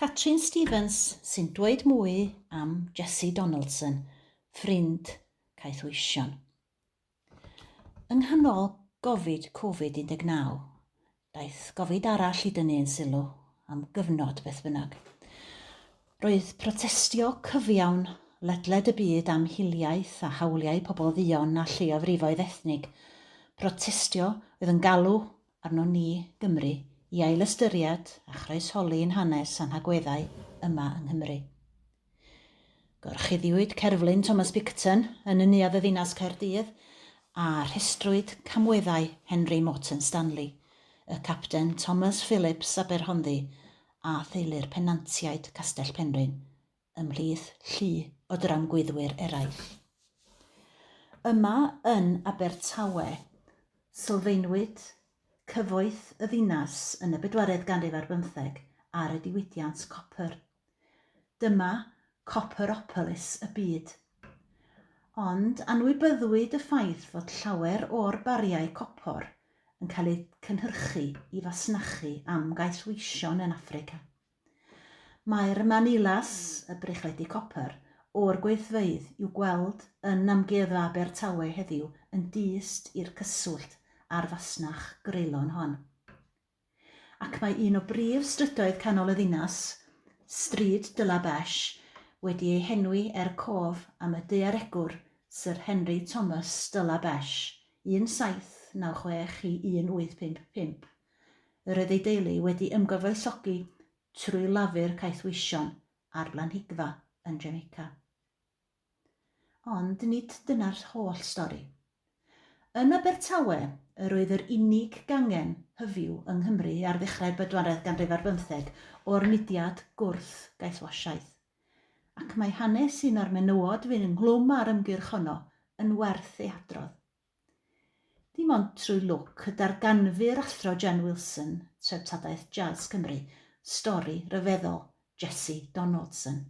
Catrin Stevens sy'n dweud mwy am Jesse Donaldson, ffrind caethweision. Yng nghanol gofid Covid-19, daeth gofid arall i dynnu ein sylw, am gyfnod beth bynnag. Roedd protestio cyfiawn ledled y byd am hiliaeth a hawliau pobl dduon a lleiafrifoedd ethnig, protestio oedd yn galw arnon ni, Gymry, i ailystyried a chroesholi ein hanes a'n hagweddau yma yng Nghymru. Gorchuddiwyd cerflun Thomas Picton yn y Neuadd y Ddinas Caerdydd a rhestrwyd camweddau Henry Morton Stanley, y Capten Thomas Phillips Aberhonddu a theulu'r Penantiaid Castell Penrhyn ymhlith llu o dramgwyddwyr eraill. Yma yn Abertawe, sylfaenwyd cyfoeth y ddinas yn y bedwaredd ganrif ar bymtheg ar y diwydiant copr. Dyma Copperopolis y byd. Ond anwybyddwyd y ffaith fod llawer o'r bariau copor yn cael eu cynhyrchu i fasnachu am gaethweision yn Affrica. Mae'r Manilas, y breichledi copr, o'r gweithfeydd i'w gweld yn Amgueddfa Abertawe heddiw yn dyst i'r cyswllt â'r fasnach greulon hon. Ac mae un o brif strydoedd canol y ddinas, Stryd de la Beche, wedi ei henwi er cof am y daearegwr Syr Henry Thomas de la Beche, 1796 i 1855, Yr oedd ei deulu wedi ymgyfoethogi trwy lafur caethweision ar blanhigfa yn Jamaica. Ond nid dyna'r holl stori. Yn Abertawe yr oedd yr unig gangen hyfyw yng Nghymru ar ddechrau'r bedwaredd ganrif ar bymtheg o'r mudiad gwrth-gaethwasiaeth. Ac mae hanes un o'r menywod fu'n ynghlwm â'r ymgyrch honno yn werth ei hadrodd. Dim ond trwy lwc y darganfu'r Athro Jen Wilson, Treftadaeth Jazz Cymru, stori ryfeddol Jesse Donaldson.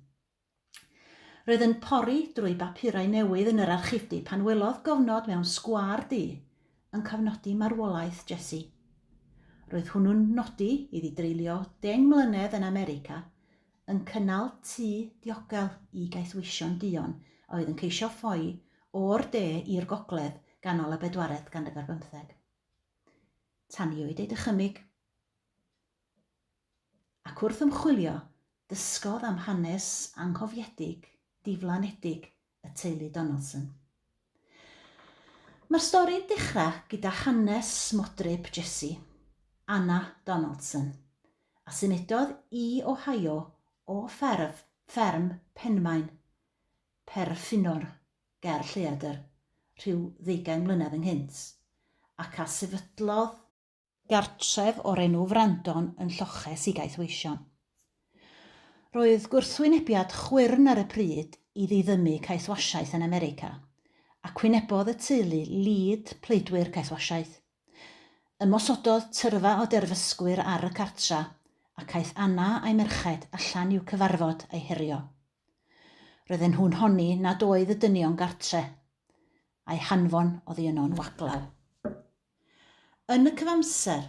Roedd yn pori drwy bapurau newydd yn yr archifdy pan welodd gofnod mewn sgwâr du yn cofnodi marwolaeth Jesse. Roedd hwnnw'n nodi iddi dreulio 10 mlynedd yn America yn cynnal tŷ diogel i gaethweision duon a oedd yn ceisio ffoi o'r de i'r gogledd ganol y bedwaredd ganrif ar bymtheg. Taniwyd ei dychymyg. Ac wrth ymchwilio, dysgodd am hanes anghofiedig, diflanedig y teulu Donaldson. Mae'r stori'n dechrau gyda hanes modryb Jessie, Anna Donaldson, a symudodd i Ohio o fferf, fferm Penmaen, Perffynor ger Lleadr rhyw ddeugain mlynedd ynghynt, ac a sefydlodd gartref o'r enw Frandon yn lloches i gaethweision. Roedd gwrthwynebiad chwyrn ar y pryd i ddiddymu caethwasiaeth yn America, ac wynebodd y teulu lid pleidwyr caethwasiaeth. Ymosododd tyrfa o derfysgwyr ar y cartra, ac aeth Anna a'i merched allan i'w cyfarfod a'i herio. Roedden nhw'n honni nad oedd y dynion gartre, a'u hanfon oddi yno'n waglaw. Yn y cyfamser,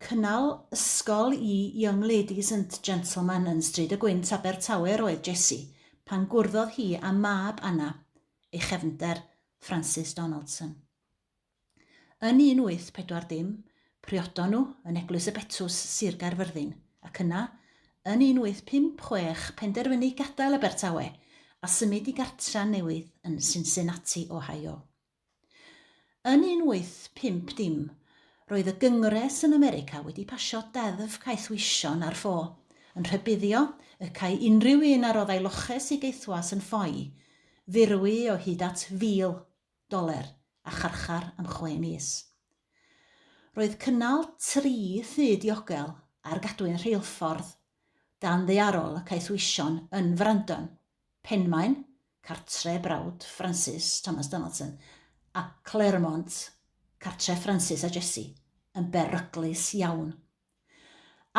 cynnal ysgol i Young Ladies and Gentlemen yn Stryd y Gwynt, Abertawe yr oedd Jessie pan gwrddodd hi â mab Anna, ei chefnder, Francis Donaldson. Yn 1840, priodon nhw yn Eglwys y Betws, Sir Gaerfyrddin, ac yna, yn 1856, penderfynu gadael Abertawe a symud i gartre newydd yn Cincinnati, Ohio. Yn 1850, roedd y Gyngres yn America wedi pasio Deddf Caethweision ar Ffo, yn rhybuddio y cai unrhyw un a roddai loches i gaethwas yn ffoi, ddirwy o hyd at 1,000 doler a charchar am chwe mis. Roedd cynnal tri thŷ diogel ar gadwyn rheilffordd dan ddaearol y caethweision yn Frandon, Penmaen, cartre brawd Francis, Thomas Donaldson, a Clermont, cartre Francis a Jessie, yn beryglus iawn.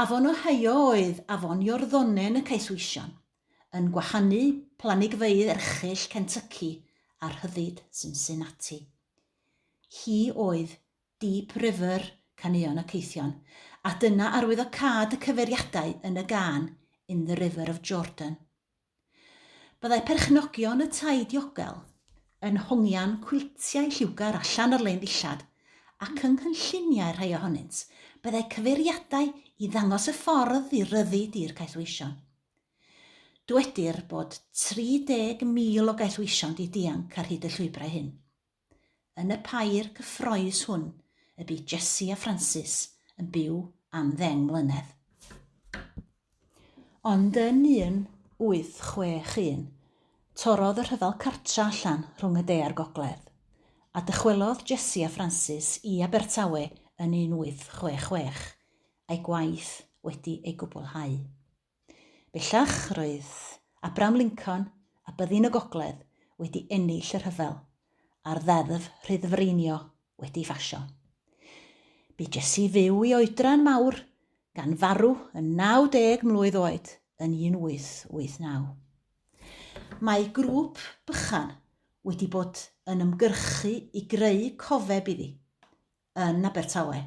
Afon Ohio oedd Afon Iorddonen y caethweision, yn gwahanu planigfeydd erchyll Kentucky a rhyddid Cincinnati. Hi oedd Deep River caneuon y caethion, a dyna arwyddocâd y cyfeiriadau yn y gân in the River of Jordan. Byddai perchnogion y tai diogel yn hongian cwiltiau lliwgar allan ar lein ddillad ac yng nghynlluniau rhai ohonynt byddai cyfeiriadau i ddangos y ffordd i ryddid i'r caethweision. Dwedir bod 30,000 o gaethweision 'di dianc ar hyd y llwybrau hyn. Yn y pair cyffroes hwn y bu Jessie a Francis yn byw am ddeng mlynedd. Ond yn 1861, torrodd y Rhyfel Cartra allan rhwng y De a'r Gogledd, a dychwelodd Jessie a Francis i Abertawe yn 1866, a'i gwaith wedi ei gwblhau. Bellach, roedd Abraham Lincoln a Byddin y Gogledd wedi ennill y rhyfel, a'r ddeddf rhyddfreinio wedi phasio. Bu Jesse fyw i oedran mawr, gan farw yn 90 mlwydd oed yn 1889. Mae grŵp bychan wedi bod yn ymgyrchu i greu cofeb iddi yn Abertawe.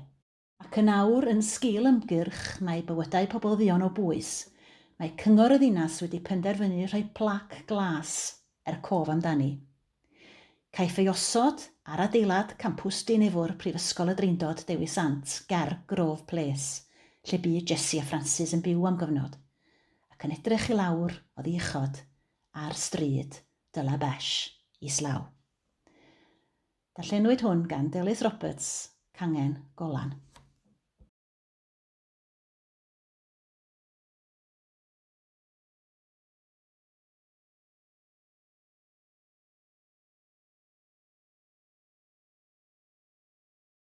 Ac yn awr, yn sgil ymgyrch Mae Bywydau Pobl Dduon o Bwys, mae Cyngor y Ddinas wedi penderfynu rhoi plac glas er cof amdani. Caiff ei osod ar adeilad Campws Dinefwr Prifysgol y Drindod Dewi Sant ger Grove Place, lle bu Jessie a Francis yn byw am gyfnod, ac yn edrych i lawr oddi uchod ar stryd De La Beche islaw. Darllenwyd hwn gan Delyth Roberts, Cangen Golan.